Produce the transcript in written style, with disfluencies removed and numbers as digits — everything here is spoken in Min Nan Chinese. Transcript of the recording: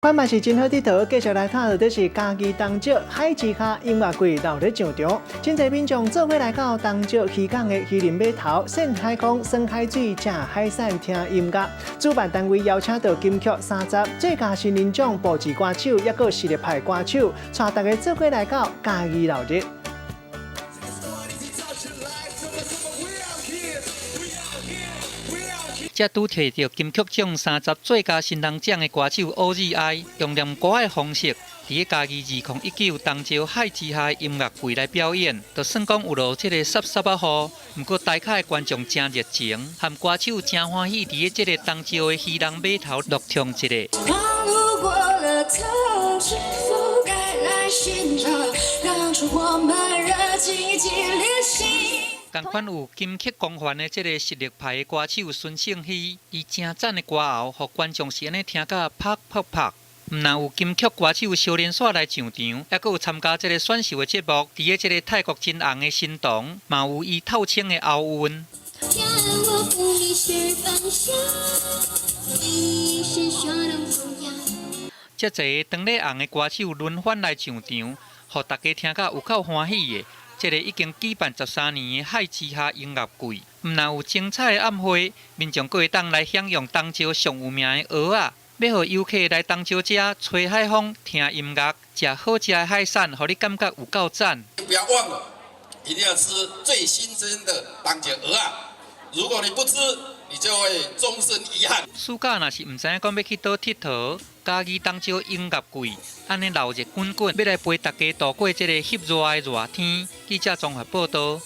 款嘛是真好𨑨迌，繼續來睇到的是嘉義東石海之跤音樂季鬧熱上場，真濟民眾做伙來到東石漁港的漁人碼頭，曬海風、耍海水、食海產、聽音樂。主辦單位邀請到金曲30最佳新人獎布置歌手，抑閣實力派歌手，帶大家做伙來到嘉義鬧熱。這拄提著金曲獎三十最佳新人獎的歌手 OZI，用念歌的方式，佇咧嘉義2019東石海之跤音樂季來表演，就算講有落這个澀澀仔雨，毋過台下的觀眾誠熱情，和歌手誠歡喜，佇咧這个東石的漁人碼頭樂唱一下。當路過了頭，是否該來現場，讓出我們熱情一起旅行。仝款有金曲光環的這个實力派的歌手孫盛希，伊誠讚的歌喉，予觀眾是按呢聽甲拍拍拍。毋但有金曲歌手蕭連紲來上場，抑閣有參加這个選秀的節目，佇咧這个泰國真紅的神童，嘛有伊透清的喉韻。天我不迷失方向，你是說的模樣。這濟當咧紅的歌手輪番來上場，予大家聽甲有夠歡喜的。這个已經舉辦13年的海之跤音樂季，毋但有精彩的暗會，民眾閣會當來享用東石上有名的蚵仔，欲予遊客來東石遮吹海風、聽音樂、食好食的海產，予你感覺有夠讚。不要忘了，一定要吃最新鮮的東石蚵仔。如果你不吃，你就會終身遺憾。暑假若是毋知影講欲去佗𨑨迌，嘉義東石音樂季，按呢鬧熱滾滾，欲來陪大家度過這个翕熱的熱天。記者綜合報導。